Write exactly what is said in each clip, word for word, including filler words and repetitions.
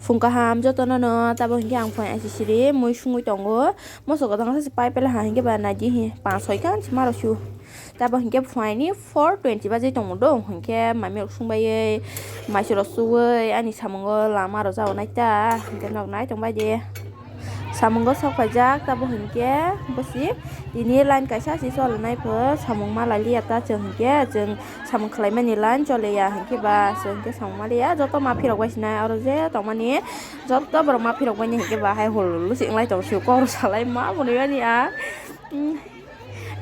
Phung kaham jotono no, tabo hinkhe ang phai aisi siri mui sungwi tongo. Moso kwbangma se pai pela ha hinkhe ba naidi hi panch soi khan se maro su. Tabo hinkhe phaini four twenty baje tongmo do, hinkhe mami rok sungbai maisu rok suwi ani samungo lama rok jao naita hinkhe nok nai tongbai de. Samungo sok paijak tabo hinkhe bosi tini line kaisa si chol nai pho samung malai liya ta chwng hinkhe chwng samung khlaimani line choliya hinkhe ba chwng khe samung maliya joto maphi rok bai sinai oro je tongmani joto borok maphi rok bai hinkhe ba hai hol lusi wnglai tong si kok rok salai ma mwnwi mani a.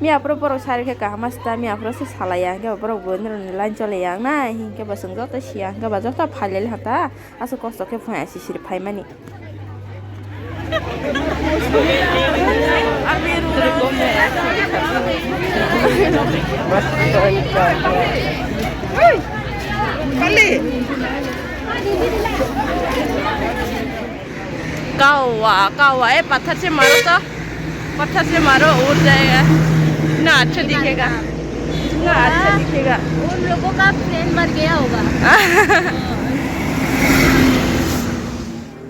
Miya phuru borok sari khe kaham asta miya phuru se salai ya hinkhe borok bo nini line choliya wngnai hinkhe ba chwng joto siya hinkhe ba joto phalai hata aswk kosto khe phai aisi siri phaimani. Kawa, kawa, eh, pathar se maro to. Pathar se maro, ur jayega. Na, acha dikhega. Na, acha dikhega. उन लोगों का फ्रेंड मर गया होगा।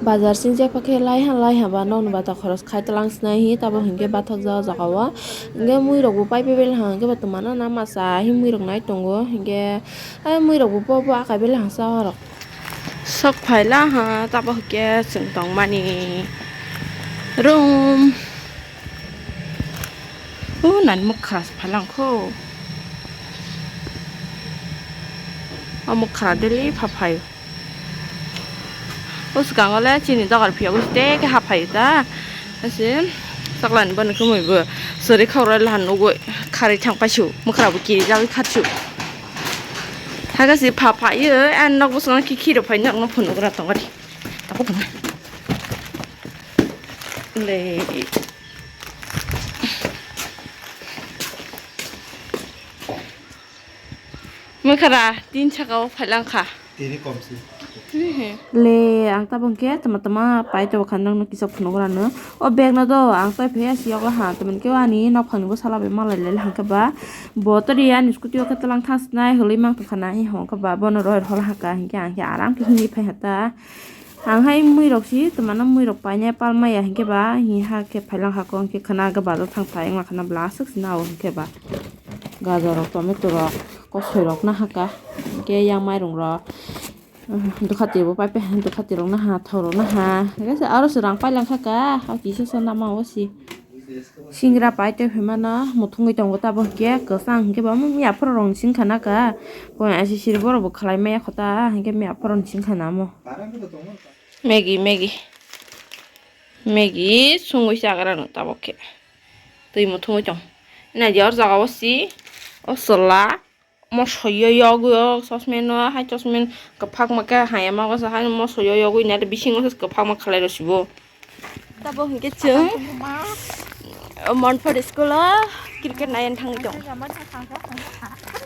Bazar sing jepha khe laiha laiha ba nokni bata khoros khai tlang sinai hi tabo hinkhe bathak jao jaga o hinkhe mui rok bo pai pebel ha hinkhe bo twmana na masa hi mui rok nai tongo hinkhe ai mui rok bo bo akai bele ha sa rok sok phai la ha tabo hinkhe chwng tong mani room o nani mukha phai lang kho o mukha daily pha phai. O swkango le chini dogar phiya o tei khe haphaio ta. Ase sakla ni boni khe mui bo sori khawra lahan nugui kharwi thang paisio mwkhra bo kiri jagwi kharsu. Haga se pha pha yo an nok bosong khe khiro phai nok no phunuk ra tong ri. Tako phunuk. Le. Mwkhra tin saka o phailang kha. Tini komsi. Le ang tabuk khe tama tama pai to kha nang kisa phunuk rano. O bag no do ang tai phai asi yogo ha tamo khe ani nok phang ni bwsala bai malai le hang khe ba. Bo to ri ani scooty o khe tlang thas nai hwnwi mang tong kha na hi hong khe ba bono roi hol ha ka hinkhe ang khe aram khe himwi phai ha ta. Ang hai mui rok si twmano mui rok painai pal maya hinkhe ba hi ha khe phailang ha kong khe khwna ga bazar thang phai wngma khwna bwla aswk se nao hinkhe ba gajor rok tomato rok kosoi rok nahaka hinkhe yang mairung rok dukhati bo pai pai dukhati rok naha thok rok naha hinkhe aro se rang pailang kha ka ha kisa sa nama o si. Singra pai tei phaimano muthungwi tongo tabuk hinkhe kwchang hinkhe bo miya phoro rok ni singkha naka koi aisi siri borok bo khlai maya kho ta hinkhe miya phoro ni singkha namo. Maggie, Maggie, Maggie sungwi chagra no tabuk khe twi muthungwi tong naidi or jaga o si o chwla. Moso yo yogwi o sosmen no hai sosmen kwphakma khe hayama o hai moso yo yogwi nai bisingo se kwphakma khalai rw sibo. Tabuk hinkhe chwng Montfort school o cricket naiya thangwi tong.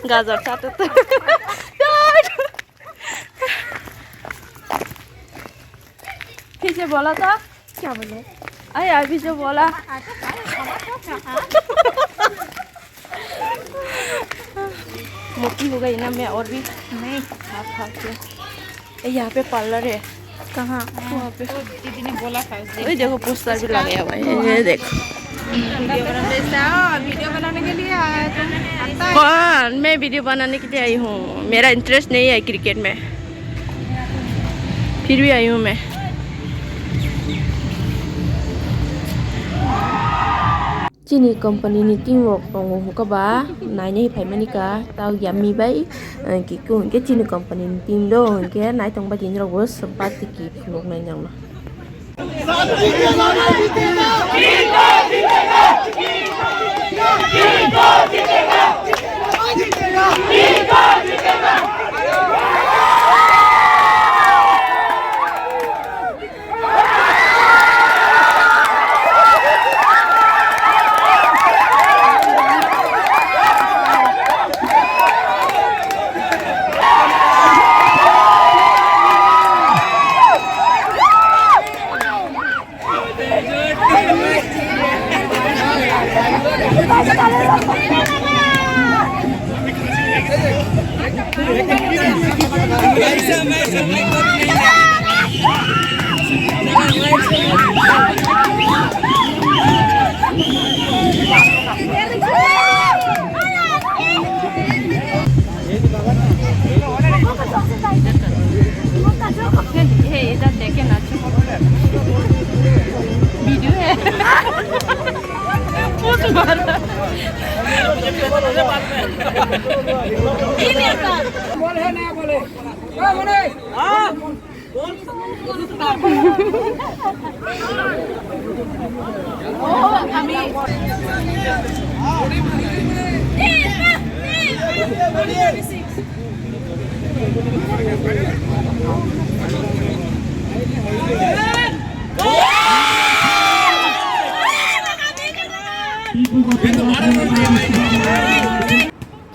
Gajar cha to. पीछे बोला था। क्या बोले? अरे अभी जो बोला। मोटी हो गई ना मैं और भी। नहीं। खा खा के। ए, यहाँ पे पार्लर है। कहाँ? वहाँ पे। वो दीदी ने बोला था उस दिन। ओए देखो, पोस्टर भी लगे हुए हैं। ये देखो। वीडियो बनाने के लिए आया था। आता है। कौन? मैं वीडियो बनाने के लिए आई हूँ। मेरा इंटरेस्ट नहीं है क्रिकेट में। फिर भी आई हूँ मैं। Chini company ni team rok tongo hwnkhe ba nainai phaimani ka tao yummy bai, eh, kikung hwnkhe chini company ni team do hwnkhe naitong bai tini rok bo swpar tiki phunuknai nangno.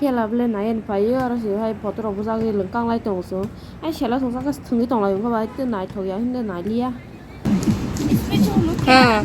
Khela bele nai ani pai o, oro se hai photo rok bwchagwi lwng kanglai tongo chwng. Ai sela chwng sakhe thwngwi tonglai wngkha bai, tei naithok ya hwnde nailiya. Ha.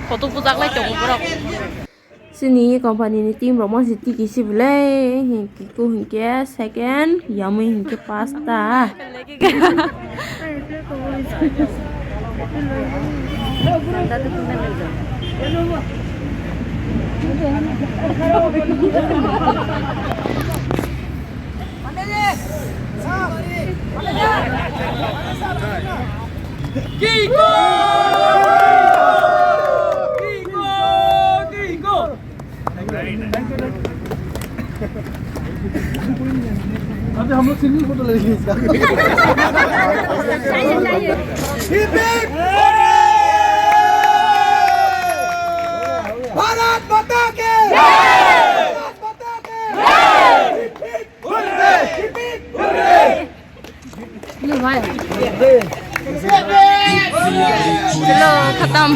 Photo bujak lai tongo borok. Chini company ni team rok ma se tiki si belai, hinkhe ku hinkhe second, yamwi hinkhe pasta. अभी हम लोग single photo ले लीजिए इसका। भारत माता के जय। भारत माता के जय। Hip, hip. Hurray! Hip, hip. Hurray! Hello, khatam.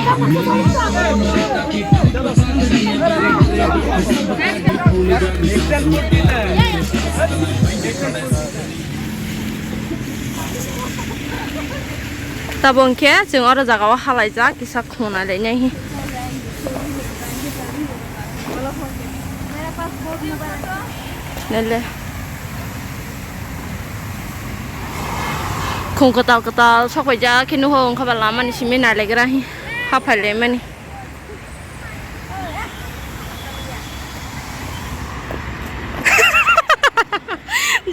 Tabuk hwnkhe chwng oro jaga o halaijak kisa khuna lainai. Nele. Khung kwtal kwtal sok paijak khe nukho, wngkha ba lama ni simi nailagra hi haphai laimani.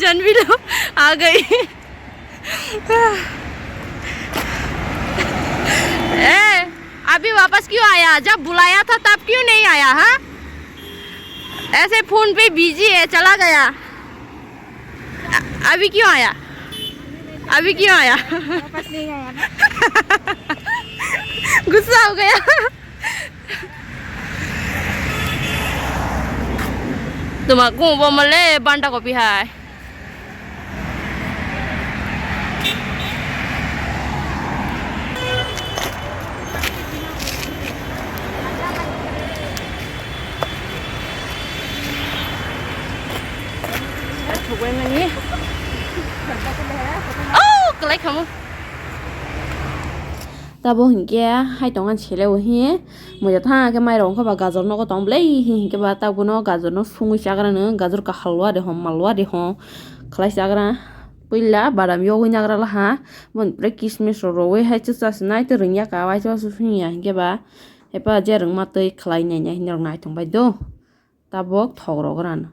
Janbilo agai. ए, अभी वापस क्यों आया? जब बुलाया था तब क्यों नहीं आया, हाँ? ऐसे फोन पे बिजी है, चला गया। अ-, अभी क्यों आया? अभी क्यों आया? वापस नहीं आया ना। गुस्सा हो गया। Tuma kung bo male banda kopi hai. Oh, kwlai khamu. Tabo hinkhe hai tongani sele o hi. Moja tha khe mairok wngkha ba gajor nogo tong belai hi hinkhe ba tabukno gajorno sungwi chagra nw gajor kahal wari hom mal wari hom khlai chagra puila badam yogwi nagra laha boni pore kismis rok rowwi hai chwchasi nai tei rwngya ka waisa waisa sungya hinkhe ba hepa je rwngma twi khlai nai nai hinwi rok naithok bai do. Tabok thok rok rano.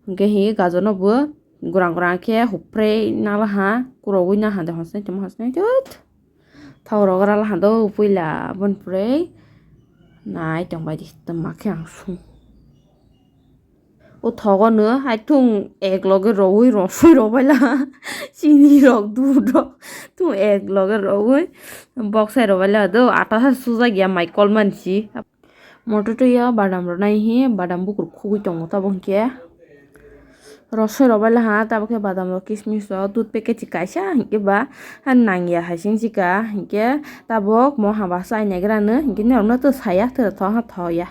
Hwnkhe hi gajor no bo gorang gorang khe hupre nala ha, kurogwi naha de hosnai tongma hosnai tut. Thok rok rala ha do puila boni pore nai tong bai di tongma khe ang sung. O thogo no hai thung ek loge rogwi rosoi rok bai la chini rok dud rok thung ek loge rogwi boksai rok bai la do ata ha sujak ya mai kol mansi. Moto twi o badam rok nai hi badam bukur khugwi tongo tabok hinkhe rosoi rok bai laha tabok khe badam rok kismis rok dud packet se kaisa hinkhe ba nangya hai se wngsi ka hinkhe tabok mo haba chai naigra no hinkhe norok no to saya to tho ha tho ya.